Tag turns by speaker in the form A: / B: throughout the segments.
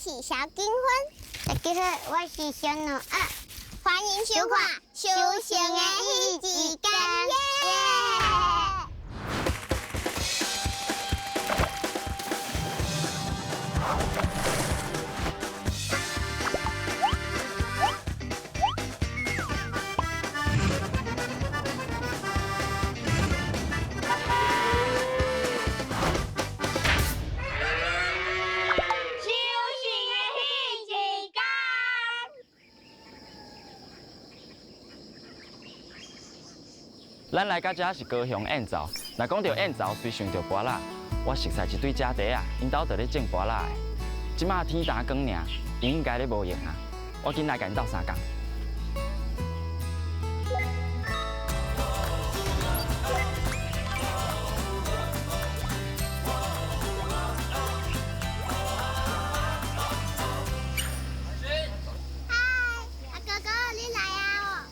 A: 是蕭金芬，
B: 大家好，我是小奴啊。
A: 歡迎收看《修行的彼一間》耶！
C: 咱來到這是高雄燕巢。若講到燕巢，隨想著芭樂。我熟似一對姐弟仔，𪜶兜佇咧種芭樂的。這馬天焦光爾，𪜶應該咧無閒啊。我緊來共𪜶鬥相共。
A: 嗨，阿哥哥，你來啊！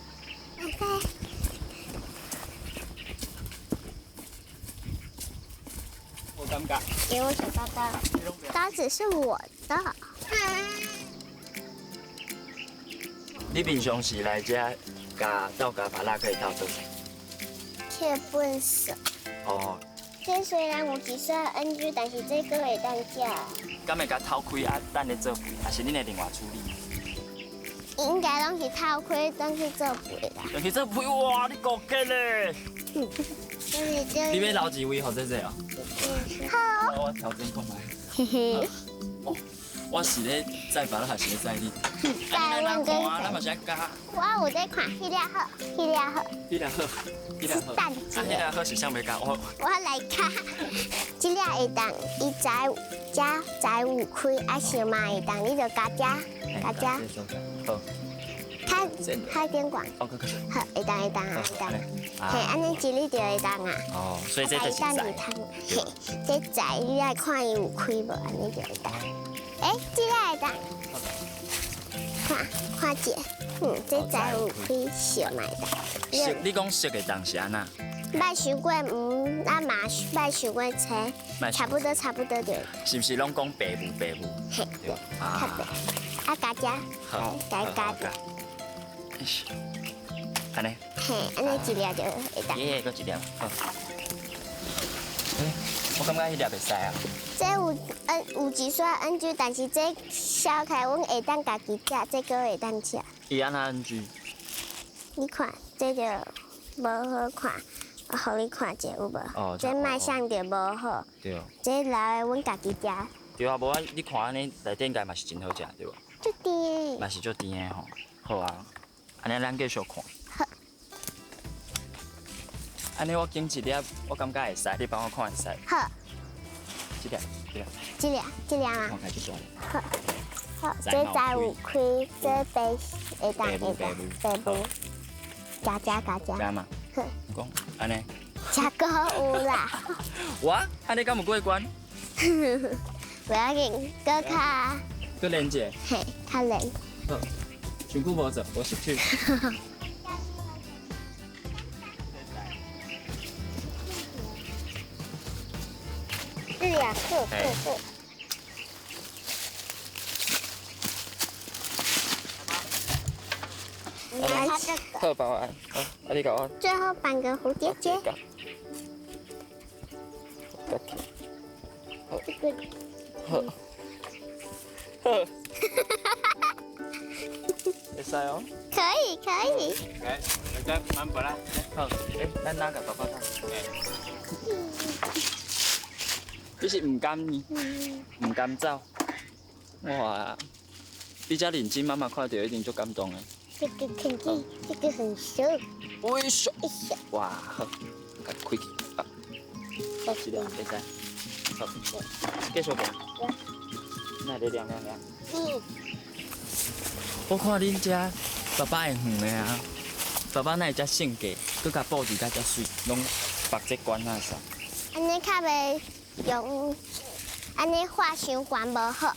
C: 我感覺。
A: 給我小刀刀，刀子是我的。
C: 你平常時來這共鬥共芭樂，可以鬥做啥？
A: 切笨手。
C: 哦。
A: 這雖然有一撮 NG，但是這閣會當食。
C: 敢會共透開啊？等咧做肥，還是恁會另外處理？
A: 應該攏是透開，轉去做肥啦。
C: 轉去做肥，哇！你夠激咧！你欲留一位予姐姐哦。
A: 好。
C: 我調整看覓。
A: 嘿嘿。
C: 哦，我是咧載芭樂，還是咧載你？
A: 載阮跟。
C: 咱嘛是愛加。
A: 我有在看，彼粒好，彼粒好。
C: 彼粒好，彼粒好。
A: 等一
C: 下。彼粒好是啥欲加？我。
A: 我來加，這粒會當，伊知遮知有開，啊燒嘛會當，你就加遮，加遮。
C: 好。
A: 較較頂懸。
C: 好，
A: 會當會當啊，會當。嘿，按呢一粒就會當啊。
C: 哦，所以這就是摘。
A: 嘿，這摘你愛看伊有開無，按呢就會當。欸，這粒會當。看，看者，這摘有開，燒嘛會當。
C: 色，你講色會當是按怎？
A: 莫傷過黃，啊嘛莫傷過青，差不多差不多就。
C: 是毋是攏講白霧白霧？
A: 嘿，對，較白。啊，加遮，加加者。
C: 按呢？
A: 嘿，按呢一粒就會當。
C: 耶，閣一粒，好。欸，我感覺彼粒袂使啊。
A: 這有 N 有一撮 NG，但是這削開，阮會當家己食，這閣會當食。
C: 伊按怎 NG？
A: 你看，這就無好看，我予你看者有無？
C: 哦。
A: 這賣相就無好。
C: 對。
A: 這留的阮家己食。
C: 對啊，無啊，你看按呢內底應該嘛是真好食，對無？
A: 足甜的。
C: 嘛是足甜的吼，好啊。按呢咱繼續看。
A: 好。
C: 按呢我揀一粒，我感覺會使，你幫我看會使。
A: 好。
C: 這粒，這粒。
A: 這粒，這粒嗎？
C: 看起來這大粒。
A: 好。好，這摘有開，這白會當會當白母。加加加加。
C: 加嘛？
A: 好。
C: 講按呢。
A: 食閣有啦。
C: 我按呢敢有過關？
A: 不要緊，閣較。
C: 閣練者。
A: 嘿，較練。
C: 好。傷久無做，我失去。
A: 對呀，好好好。
C: 好，幫我按，好，啊你共我。
A: 最後綁個蝴蝶結。
C: 好。
A: 這個。
C: 好。好。會使哦。
A: 可以可以。
D: 來，大家慢步來。
C: 好，欸，咱哪個爸爸看？你是毋甘呢？毋甘走。哇！你遮認真，媽媽看著一定足感動的。
A: 這個肯定，這個很熟。
C: 哎呦！哇，好，共開去。啊，這粒會使。好，繼續行。來，你量量量。
A: 嗯。
C: 我看恁遮爸爸的園的啊，爸爸哪會遮性格，閣共布置甲遮媠，攏縛這關啊啥？
A: 按呢較袂用，按呢畫傷懸無好，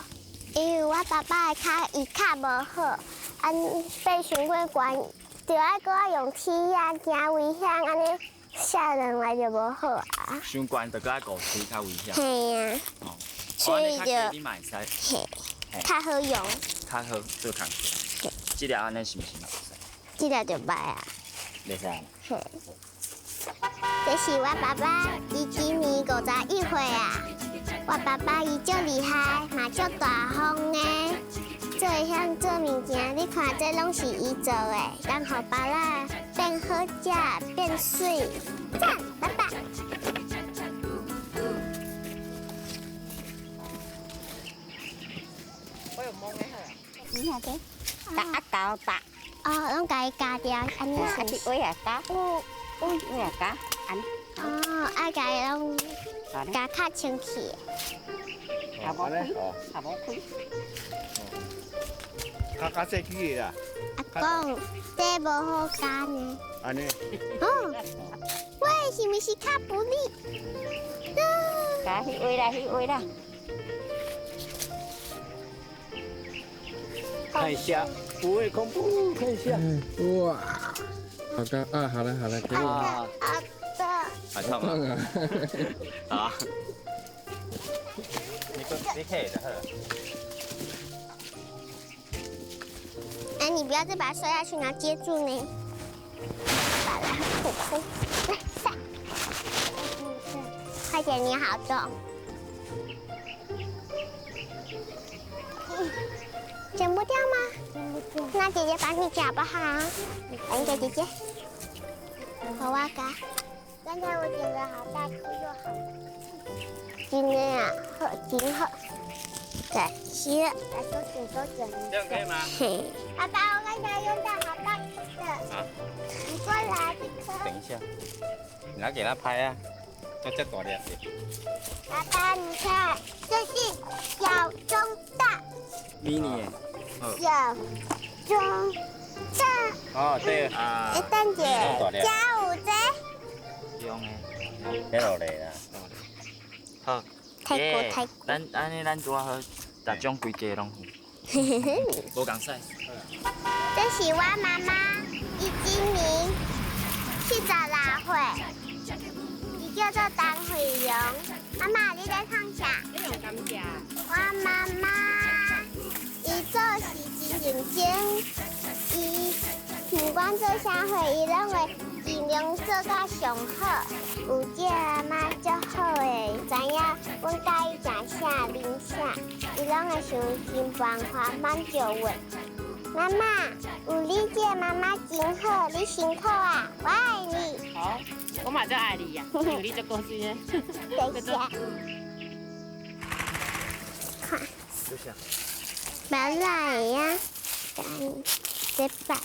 A: 因為我爸爸的跤伊跤無好，按爬傷過懸，就愛閣愛用鐵仔，驚危險，按呢下落來就無好啊。
C: 傷懸就閣愛顧腿較危險。
A: 嘿啊。
C: 哦。
A: 所以就。
C: 你嘛會使。
A: 嘿。較好用。
C: 較好做工課。這粒按呢是毋是嘛會使？
A: 這粒就歹啊。
C: 袂使啊。
A: 嘿。這是我爸爸，伊今年51歲啊。我爸爸伊足厲害，嘛足大方的，做會曉做物件，你看這攏是伊做的，讓予芭樂變好食，變媠。讚，爸爸。
E: 我用摸的好。你看這，打豆打。
A: 哦，攏共伊加掉，按呢
E: 是。啊，這位也加。有有也加，按。
A: 哦，愛共伊攏加較清氣。
E: 也無開，也無開。
D: 較較細起的啦。
A: 阿公，這無好加呢。
D: 按呢。
A: 哦，喂，是毋是較不利？
E: 加彼位啦，彼位啦。
D: 看一下，不會恐怖，看一下。
F: 哇，好剛啊，好了好了，給我。
C: 啊，
A: 好的。
C: 好痛啊！啊。你可以的。
A: 哎，你不要再把它摔下去，你要接住呢。把它哭哭，來下。快點，你好重。剪不掉嗎？那姐姐幫你剪好不好？還給姐姐。好啊，哥。剛才我剪了好大顆又好。今天啊，好，真好。對，是。來，多剪多剪。
D: 這樣可以嗎？
A: 嘿。爸爸，我剛才用到好大顆的。
D: 啊。
A: 你過來，這顆。
D: 等一下，你來給他拍啊，要這大粒的。
A: 爸爸，你看，這是小中大。
C: 迷你。
A: 小中大。
D: 哦，對啊。
A: 哎，等下，加五隻。
C: 用的。
D: 這落來啦。
C: 好。
A: 太過太過。
C: 咱按呢，咱拄仔好，逐種規家攏有。無仝 size。
A: 這是我媽媽，伊今年76歲，伊叫做陳慧蓉。媽媽，你咧創啥？
E: 你用甘蔗。
A: 我媽媽，伊做事真認真，伊不管做啥貨，伊攏會盡量做到上好。有這阿媽足好的，知影阮佮意食啥、啉啥，伊攏會想盡辦法滿足阮。媽媽，有你這媽媽真好，你辛苦啊，我愛你。
E: 好，我嘛足愛你啊，因為你足古錐的。
A: 等一下。看。本來呀，這擺。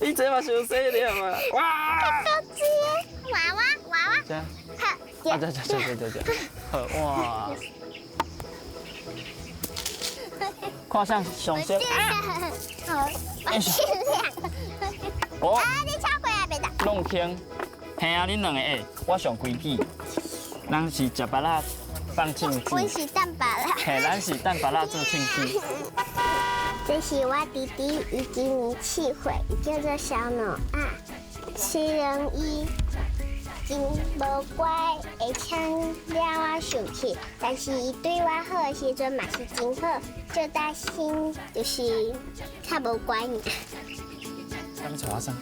C: 你這嘛傷細粒啊！哇！
A: 高子娃娃娃娃。
C: 這。
A: 好。
C: 啊，這這這這這。好哇。看上上色。
A: 好，我尽量。
C: 哦。
A: 啊，你超過啊，別打。
C: 弄清，嘿啊，恁兩個欸，我上規矩，咱是食芭樂放清水。
A: 阮是蛋芭樂。
C: 嘿，咱是蛋芭樂做清水。
A: 這是我弟弟，伊今年7歲，叫做小諾啊。雖然伊真無乖，會搶惹我生氣，但是伊對我好的時陣嘛是真好，就擔心就是較無乖爾。
C: 啥物帶我耍？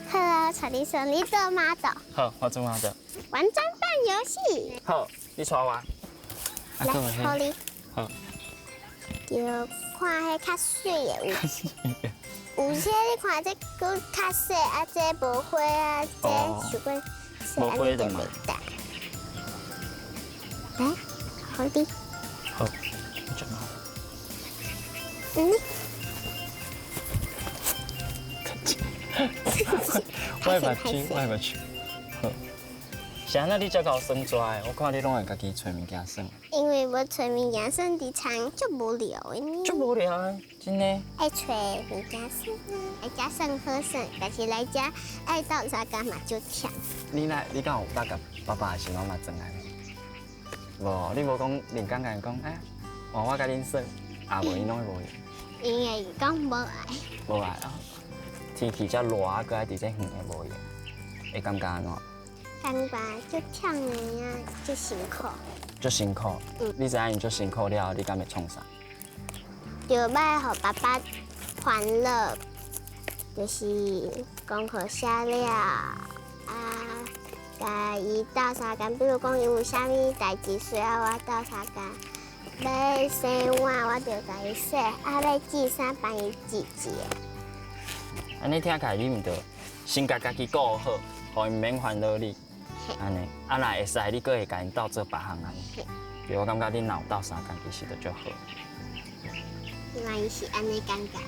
A: 好啊，帶你耍，你做 model。
C: 好，我做 model。
A: 玩裝扮遊戲。
C: 好，你帶我。
A: 來，好你。
C: 好。
A: 就看彼較媠的有，有些你看這閣較細啊，這無花啊，這傷過
C: 無花的嘛。
A: 來，好的。
C: 好，我講好。
A: 嗯。
C: 我的目睭，我的目睭。好。是按怎你遮𠢕耍抓的？我看你攏會家己揣物件耍。
A: 因為無揣物件耍，佇床足無聊的呢。
C: 足無聊的，真的。
A: 愛揣物件耍，來遮耍好耍，但是來遮愛鬥相共嘛足忝。
C: 你來，你敢有捌共爸爸還是媽媽轉來？無，你無講連講共伊講，哎，換我共恁耍，啊無𪜶攏會無應。
A: 𪜶會講無愛。
C: 無愛啊！天氣遮熱，閣愛佇這園的無閒，會感覺按怎？
A: 感覺足忝的啊，足辛苦。
C: 足辛苦。你知影𪜶足辛苦了後，你敢會創啥？
A: 就欲予爸爸欢乐，就是功课写了啊，共伊鬥相共。比如講，伊有啥物代誌需要我鬥相共，欲洗碗我就共伊洗，啊，欲折衫幫伊折一下。
C: 按呢聽起來你毋著先共家己顧好，予𪜶毋免煩惱你，按呢，啊若會使你閣會共𪜶鬥做別項按呢。對，我感覺恁若有鬥相共，其實就足好。
A: 原來是按呢感覺啦。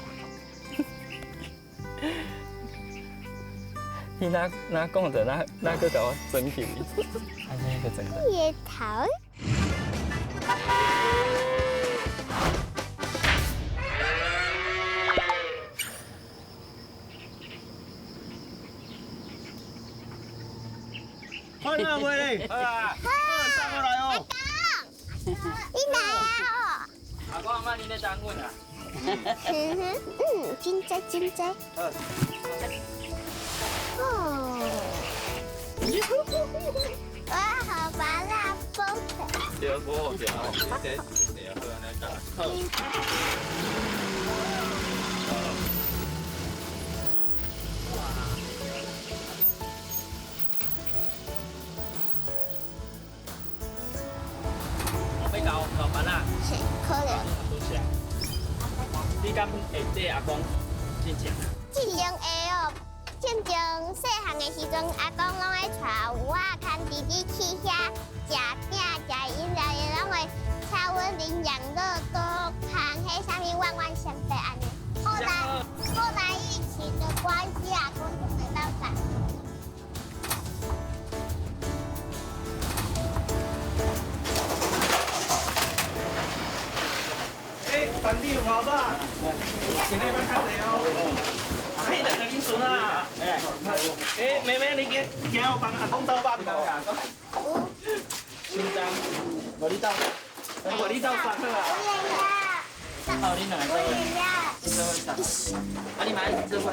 C: 你若若講著，若若閣共我裝起，按呢閣裝著。
A: 伊的頭。
G: 快點回來！啊，上過來哦。
A: 阿公，你來啊！
C: 阿公阿嬤，你咧等阮啊？
A: 嗯，真濟真濟。哦。我好把蜡封起。
D: 對，無好食哦。對，對，好按呢講。好。
C: 我欲交老闆啊。
A: 是，可能。
C: 多謝。你敢會對阿公進前？
A: 進前會哦，進前細漢的時陣，阿公攏愛帶我牽弟弟去遐食餅、食飲料，伊攏會請阮啉養樂多，通彼啥物萬萬仙貝按呢。後來疫情的關係，阿公就沒辦法。
G: 欸，班長老闆，今日要較濟哦。嘿，兩個囡孫啊！欸，妹妹，你今今有幫阿公鬥肉無？
C: 心臟，無你鬥，無你鬥啥好啊？哦，你兩個做伙，做伙送。啊，你嘛愛做伙啊？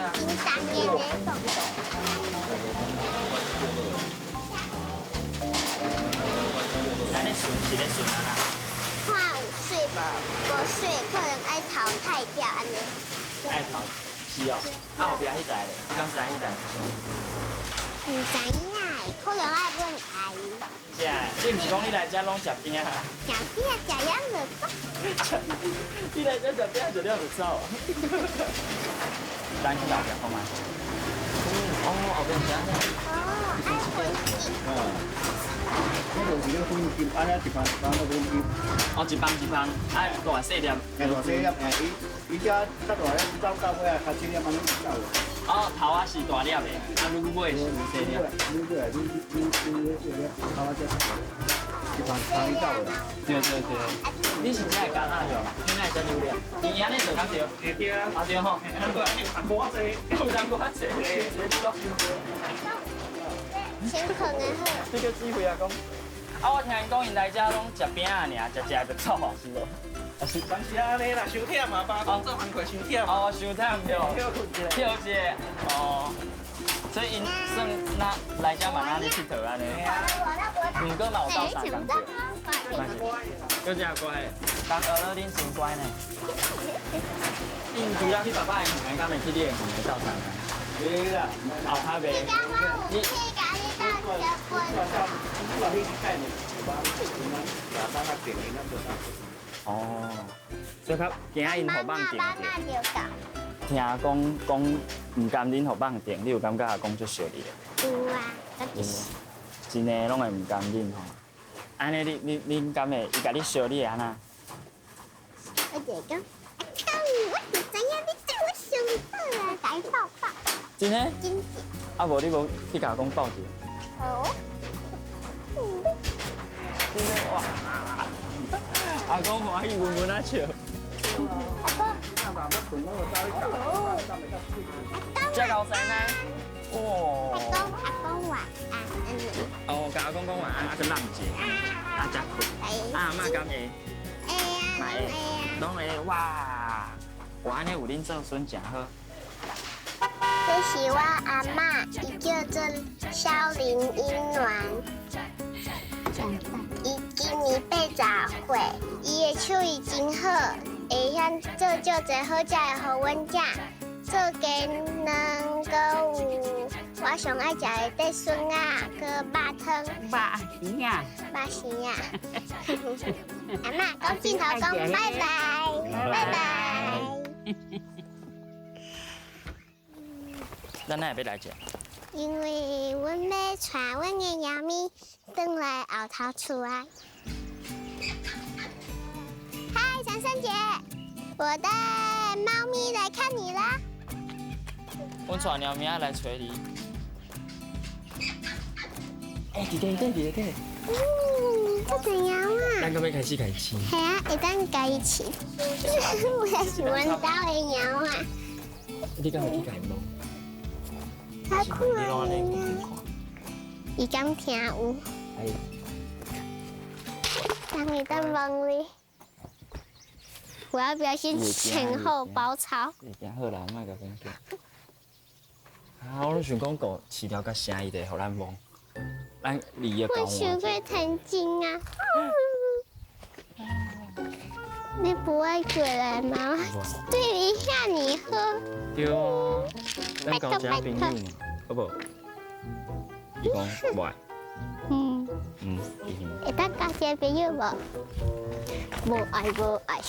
C: 咱咧順是咧順啊啦。
A: 看有水無？無水可能愛淘汰掉按呢。
C: 愛淘，是哦。啊，後壁彼台咧，你敢知彼台？
A: 毋知影，可能愛問阿姨。
C: 食，你毋是講你來遮攏食餅啊？
A: 食餅食了就走。
C: 你來遮食餅食了就走啊？咱去後壁看覓。哦，後壁是按呢。
A: 哦，愛分級。
H: 那就是咧分級，按呢一磅一磅咧分級。
C: 哦，一磅一磅，愛大細粒。
H: 哎，大細粒，哎，伊伊遮較大粒，走到尾啊，較細粒按呢走。
C: 哦，頭仔是大粒的，啊，愈尾是細粒。
H: 愈尾愈愈愈細粒，頭仔才一磅一磅伊走的。
C: 對對對，你是遮的橄欖油，你哪會遮牛粒？伊按呢做敢對？
G: 對啊。
C: 啊對吼。
G: 有淡薄仔濟，
C: 有淡薄仔濟。
A: 先睏的好。
C: 這叫指揮阿公。啊，我聽𪜶講，𪜶來遮攏食餅仔爾，食食就走啊，是無？啊是。
G: 但是按呢啦，傷忝啊，爸公做工課傷忝。
C: 哦，傷忝對。
G: 歇睏一下。
C: 歇一下。哦。所以𪜶算若來遮嘛，若咧𨑨迌按呢。毋過嘛有鬥相共對。閣誠乖，人學了恁真乖呢。𪜶除了去爸爸的園，敢會去你的園鬥相共？
H: 袂啦，
C: 後較袂。你。哦，所以較驚𪜶予放電。聽講講毋甘恁予放電，你有感覺阿公足惜你的？
A: 有啊，
C: 真的攏會毋甘恁吼。按呢你恁敢會？伊共你惜你會按怎？
A: 我就會講，阿公，我就知影你對我上好啊，共伊抱抱。
C: 真的？
A: 真的。
C: 啊無你無去共阿公抱一下？
A: 好。
C: 真的哇！阿公歡喜，阮阮仔笑。
A: 阿公。
C: 這夠聲呢？哇！
A: 阿公，阿公晚安。
C: 哦，共阿公講晚安，啊，閣攬一下，啊，才睏。啊，阿嬤敢會？
A: 會啊，
C: 會，攏會哇！哇，按呢有恁做孫誠好。
A: 這是我阿嬤，伊叫做蕭林英鸞。伊今今年80歲，伊的手藝真好，會曉做足濟好食的予阮食。做雞卵，閣有我上愛食的竹筍仔，閣肉湯。
E: 肉絲啊！
A: 肉絲啊！阿嬤講鏡頭講拜拜，拜拜。
C: 咱哪會欲來這？
A: 因為阮欲帶阮的貓咪轉來後頭厝啊。嗨，陳生姐，我帶貓咪來看你啦。
C: 阮帶貓咪來揣你。欸，佇底，佇底，佇底。
A: 嗯，這怎樣啊？
C: 咱敢欲開始共伊飼？
A: 係啊，會當共伊飼。我是阮兜的貓啊。
C: 你敢會去共伊摸？
A: 他看啊，伊敢聽有？當伊當摸你，我要不要先前後包抄？
C: 會驚好啦，莫共講叫。啊，我攏想講狗飼料較聲，伊就會予咱摸。咱離伊
A: 我學會彈琴啊！你不會過來嗎？對一下你喝。
C: 對啊，咱交一下朋友嘛，好無？伊講無愛。
A: 嗯。
C: 嗯。
A: 會當交一個朋友無？無愛無愛。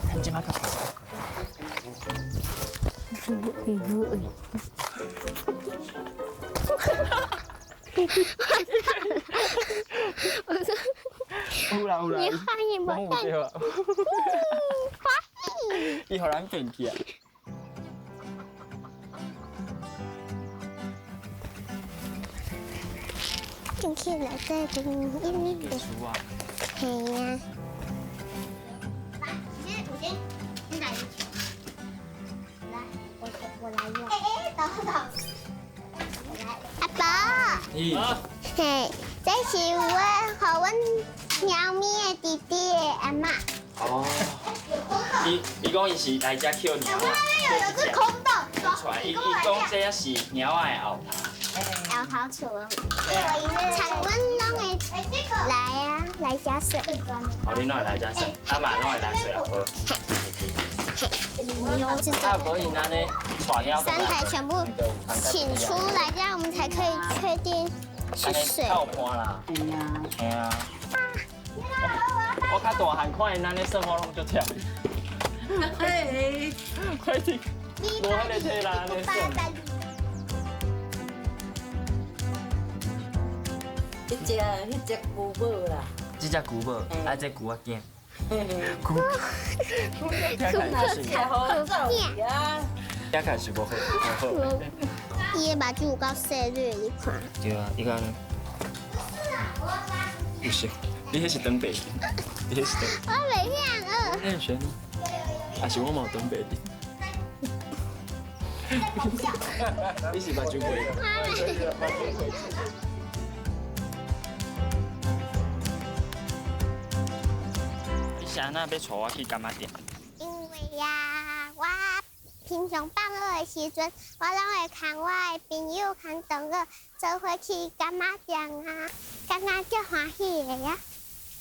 C: 咱這馬較
A: 我說，
C: 有啦有啦，
A: 你歡喜無？
C: 講有對啊。歡喜。伊予咱變去啊！
A: 進去內底邊一米的。係啊。來，先，你來一球。來，我來用。哎哎，等等。阿伯。嘿，這是阮予阮貓咪的弟弟的阿嬤。
C: 哦。伊講伊是來遮抾貓仔。
A: 有個空洞。
C: 伊講這是貓仔的後頭。
A: 後頭厝。田阮攏會來啊，來遮耍。
C: 哦，你攏會來遮耍，阿嬤攏會來耍啊。啊，無𪜶按呢帶貓。
A: 三台全部請出來，這樣我們才可以確定是誰。
C: 套盤啦。係啊。係啊。我較大漢看𪜶按呢耍，我攏足忝。嘿，快點，無彼个體力按呢耍。
E: 彼隻龜母啦。
C: 這隻龜母，啊，這龜仔囝。龜。
E: 龟太好走啊！
C: 听起来是无好，无好。
A: 伊的目睭有够细绿，你看。
C: 对啊，伊讲。不是，你彼是长白的，你彼是长。
A: 我袂晓学。
C: 你选，还是我嘛有长白的？你是目睭白。你是按怎欲带我去柑仔店？
A: 因為呀，我平常放學的時陣，我攏會牽我的朋友牽同學做伙去柑仔店啊，感覺足歡喜的呀。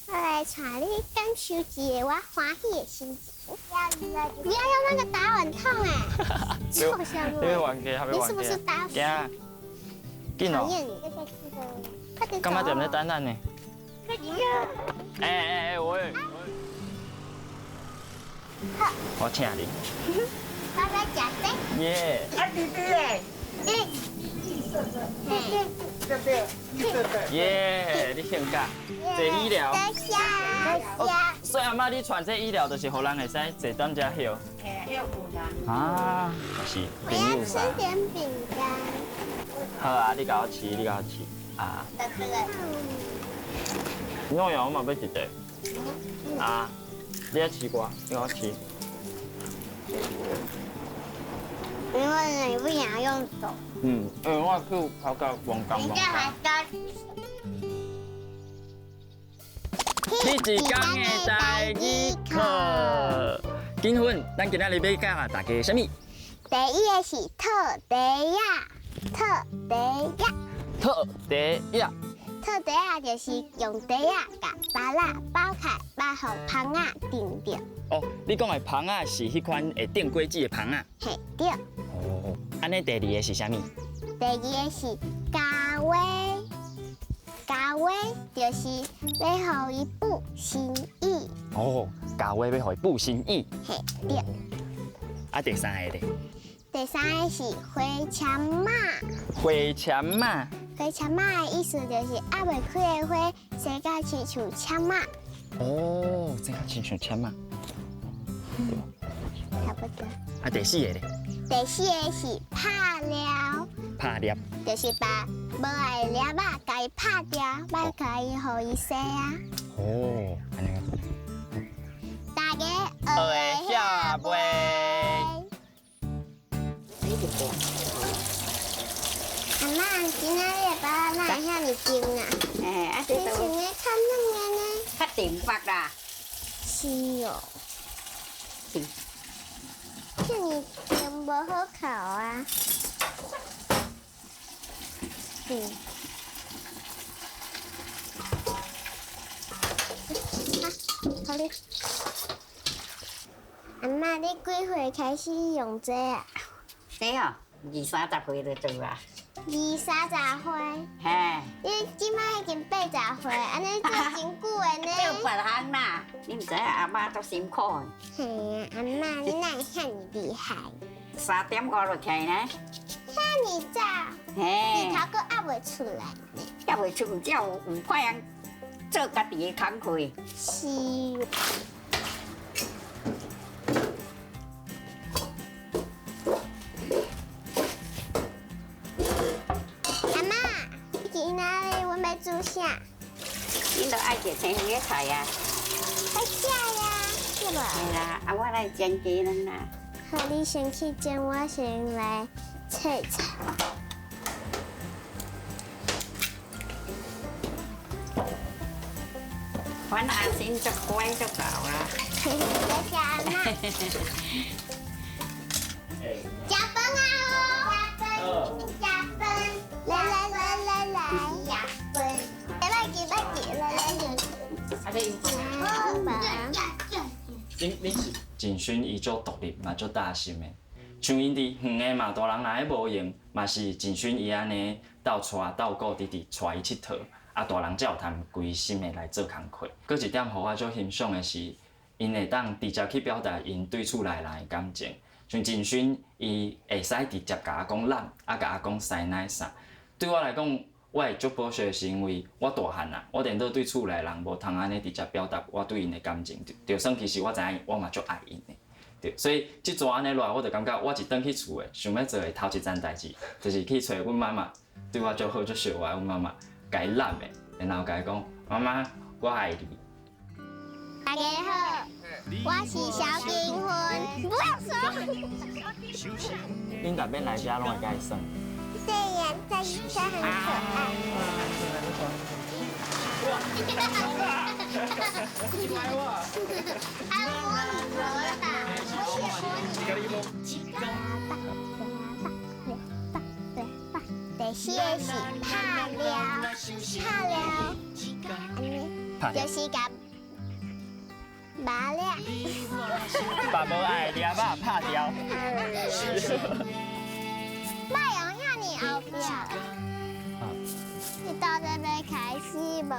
A: 我來帶你感受一下我歡喜的心情。不要用那個打碗桶哎！臭小
C: 你欲玩家，
A: 你是不是打？
C: 驚！緊哦！
A: 討厭你！快點走！
C: 柑仔店咧等咱呢。欸欸欸，喂！我請你。
A: 爸爸食這。
C: 耶！
E: 啊弟弟嘞。
C: 耶！你興甲坐椅療。
A: 多謝多謝。
C: 所以阿嬤，你傳這椅療，就是予人會使坐踮遮歇。
E: 嘿，歇困啊。
C: 啊，是。
A: 我要吃點餅乾。
C: 好啊，你共我試，你共我試啊。我呀，我嘛欲一塊。啊，你愛試我，你共我試。
A: 因為你不想用手。
C: 嗯，因為我手頭殼黃金黃。你一工的台語課，金芬，咱今仔日欲教大家啥物？
A: 第一个是套袋仔，套袋仔。
C: 套袋仔。
A: 套袋仔就是用袋仔共芭樂包起，包予蜂仔叮著。
C: 哦，你講的蜂仔是彼款會叮果子的蜂仔。
A: 嘿，對。
C: 哦，按呢第二个是啥物？
A: 第二个是加話，加話就是欲予伊補心意。
C: 哦，加話欲予伊補心意。
A: 嘿，對。
C: 啊，第三个咧？
A: 第三个是花签仔。
C: 花签仔。
A: 花签仔的意思就是猶未開的花，生甲親像签仔。
C: 哦，生甲親像签仔。
A: 差不多。
C: 啊，第四个咧？
A: 第四个是拍粒。
C: 拍粒。
A: 就是把無愛的粒仔，共伊拍掉，莫共伊予伊生啊。
C: 哦，按呢。
A: 大家學會曉未？阿嬤，今仔日的芭樂哪會遐爾甜啊？
E: 哎，啊，
A: 你穿的較軟的呢？
E: 較甜白啦。
A: 是哦。遐爾甜無好剾啊。嗯。啊，好咧。阿嬤，你幾歲開始用這啊？
E: 這哦，二三十歲就做啊。
A: 二三十歲。
E: 嘿。
A: 你這擺已經80歲，按呢做真久的呢。
E: 做別項啦，你毋知影阿媽足辛苦的。
A: 嘿啊，阿嬤，你哪會遐爾厲害？3
E: 點5就起來呢。
A: 遐爾早？
E: 嘿。
A: 日頭閣猶未出來呢。
E: 猶未出，毋才有派人做家己的工課。
A: 是。阿嬤，今仔日阮欲煮啥？
E: 恁都愛食青魚的菜啊？
A: 愛食呀，對無？
E: 嘿啦，啊，我來煎雞卵啦。
A: 好，你先去煎，我先來切菜。
E: 反正阿新足乖足𠢕啦。
A: 多謝阿嬤。食飯啊！食飯，來來來來來，食飯。來來來來來。
E: 啊，這
C: 恁恁是真勛伊足獨立嘛，足大心的。像𪜶佇遠的嘛，大人若咧無閒，嘛是真勛伊按呢鬥帶鬥顧，直直帶伊𨑨迌，啊，大人才有通規心的來做工課。閣一點，予我足欣賞的是，𪜶會當直接去表達𪜶對厝內人的感情。像真勛，伊會使直接共阿公攬，啊，共阿公師奶啥。對我來講，我會足保守的是因為我大漢啊，我顛倒對厝內人無通按呢直接表達我對𪜶的感情，就算其實我知影我嘛足愛𪜶的，對，所以這逝按呢落來，我就感覺我一轉去厝的，想欲做的頭一層代誌，就是去揣阮媽媽，對我足好足惜我的阮媽媽，共伊攬的，然後共伊講，媽媽，我愛你。
A: 大家好，我是蕭金芬，不要說。
C: 恁逐擺來遮攏會共伊耍。
A: 對呀，他很可愛。啊，我第四個是拍了，拍了，就是共麻了。
C: 把無愛的粒仔拍掉。
A: 莫用遐爾後壁。你到底欲開始無？